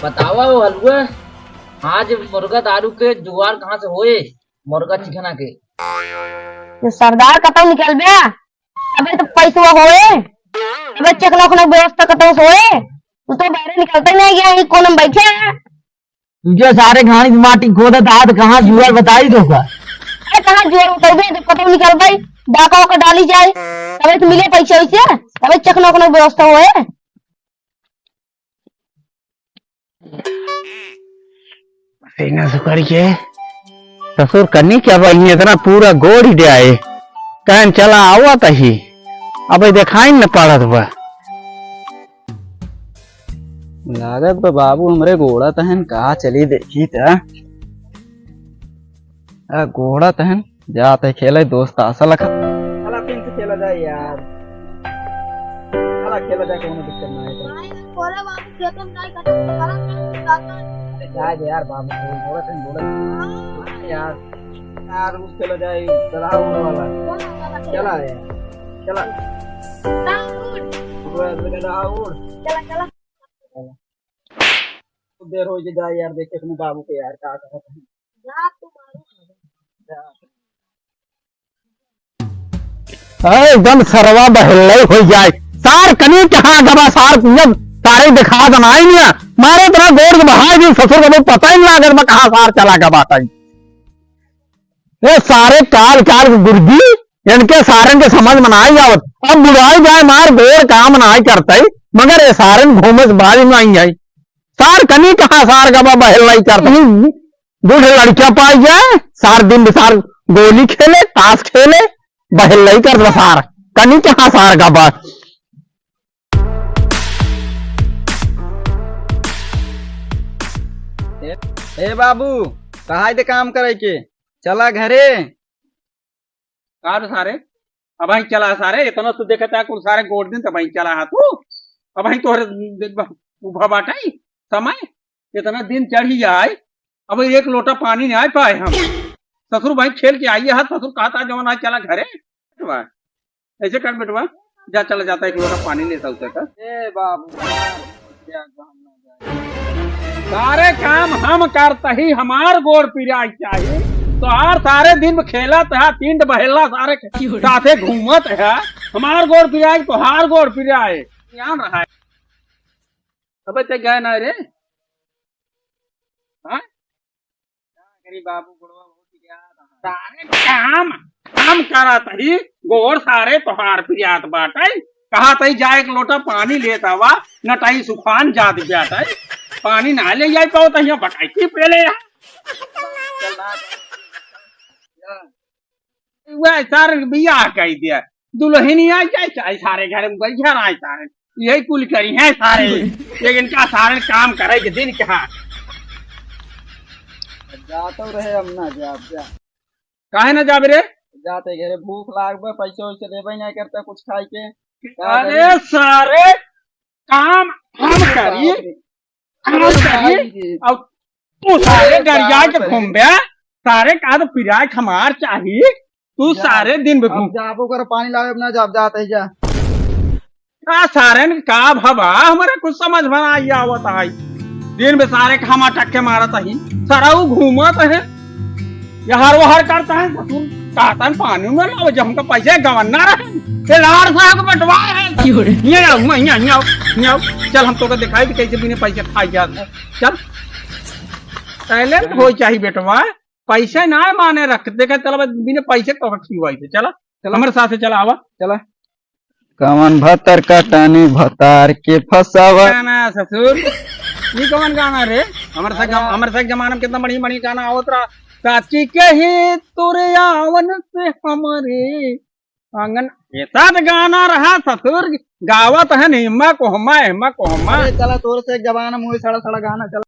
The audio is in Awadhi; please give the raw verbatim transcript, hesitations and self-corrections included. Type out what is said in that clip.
बतावा हो हलुआ, आज मुर्गा दारू के जुगाड़ कहाँ से होए? मुर्गा चिकना के। ये सरदार कतौ निकलबे, तबे तो पैसवा होए, तबे चकना उकना व्यवस्था कतौ से होए। तू तो बाहरे निकलता ही नहीं गया, ये कोन में बैठे है? तुझे सारे घानी से माटी खोदत आत, कहाँ जुआर बताई तो का? अरे कहाँ जुआर उतरबे, जब कतौ निकलबे, डाका ओका डाली जाए, तबे तो मिले पैसा वैसे, तबे चकना उकना व्यवस्था होए। पसीना सुखर के। ससुर कनी क्या बा, इतना पूरा गोड़ ही दे आए। कहन चला आवा तही। अबे देखाई न पड़त बा। लागत बा बाबू हमरे गोड़ा तहन कहाँ चली देखी त। आ, गोड़ा तहन जात है खेले दोस्त आशा लखा। चला पिंक खेला जाए यार। चला खेला जाए, कोनो दिक्कत ना है। भाई, बोले बाबू खेतन जाए, कटन करत जाता है। अरे जाए दे यार बाबू, गोड़ा तहन गोड़ा। हाँ। हाँ यार। यार, उस खेला जाए, चला उड़ वाला। चला, चला, चला। चला यार। चला। चला, उड़। उड़, उड़, चला, उड़। चला, चला। चला। खूब देर हो गई, जा यार, देखे अपने बाबू के यार, का करत है। जा, तू मारो। जा। ए, एकदम सरवा बहल्लई हो जाए। सार कनी कहाँ गबा, सार कुंजब, सारे दिखा बनाई निया। मारे इतना गोड़ के बहाए दिन ससुर का पता ही नहीं लागत बा, कहाँ सार चला गबा ताई। ए, सारे काल काल के गुर्दी, इनके सारन के समझ में नाई आवत। अब बुढ़ाई जाए, मार गोड़ काम नाई करते, मगर ये सारन घूमे से बाज नाई आई। सार कनी कहाँ सार गबा बहल्लई करते। बूढ़े लड़कियां पाई जाए, सार दिन बिसार गोली खेले, ताश खेले, बहल्लई करत बा सार। कनी कहाँ सार गबा। ए, ए बाबू, कहाँ दे काम करे के? चला घरे। का रे सारे, अबहीं चला सारे, इतना तू देखत है कुल सारे गोड़ दिन, तबहीं चला हा तू। अबहीं तोहरे उभा बाटई समय, इतना दिन चढ़ी जाए, अब एक लोटा पानी नाई पाए हम। ससुर भाई खेल के आई है, ससुर कहता जवन आज चला घरे। बेटवा, ऐसे कर बेटवा, जा चला जाता, एक लोटा पानी लेता उसे का। ए बाबू, सारे काम हम करता ही, हमार गोड़ पिराई चाही। तोहार सारे दिन में खेलत है, तीन बहेला सारे के साथे घूमत है, हमार गोड़ पिराई, तोहार गोड़ पिराए। ध्यान रहा। अबे ते गए ना रे? हाँ? का करी बाबू, गोड़वा बहुत पिरात है। सारे काम हम करत ही, गोड़ सारे तोहार पिरात बाटे। कहा तई जा एक लोटा पानी लेत आवा, नटाई सुखान जात बाटे। पानी ना ले जाए पाओ तहिया बटाई की पहले यार। वह सारे बियाह कई दिया, दुल्हनिया जाए चाहे सारे घर में बैठा रहे सारे, यही कुल करी है सारे। लेकिन का सारे काम करे के दिन क्या? जातो रहे, हम ना जाब, जा। काहे ना जाबे रे? जाते घरे भूख लाग बा, पैसे वैसे देबे नहीं करता कुछ खाए के। अरे सारे काम हम करी, हम करी, और तू सारे गरिया के घूमबे, सारे का तो पिराए हमार चाही, तू सारे दिन में घूम। जाबो कर पानी लावे, अपना जाब जात है जा। का सारे ने का भवा, हमारे कुछ समझ में नहीं आवत है। दिन में सारे खामा टक्के मारत ही, सारा वो घूमत है, यहर वहर करता है, ससुर कहता है पानी में लाओ, जब हमका पैसे गवन ना रहे, ये लाड़ साहब को बंटवा है। क्यों रे? ये आओ, मैं, ये, ये आओ, ये आओ। चल हम तो का दिखाई कि कैसे बिना पैसे खाई जाता है। चल, टैलेंट हो चाही बेटवा, पैसे ना माने रख, देखा चला बस बिना पैसे तो खीवाई थे, चला, चला। हमारे साथ से चला, आवा। चला। कवन भतर कटानी भतार के फसावा। गाना ससुर, ये कवन गाना रे? हमारे साथ जम-, हमारे साथ जमाना में कितना बढ़िया बढ़िया गाना आवत रहा। साची कही तुरे आवन से हमारे आंगन, ऐसा तो गाना रहा ससुर, गावत है हिम्मा कोहमा, हिम्मा कोहमा। अरे चला तोर से एक जमाना मुँह सड़ा सड़ा गाना चला।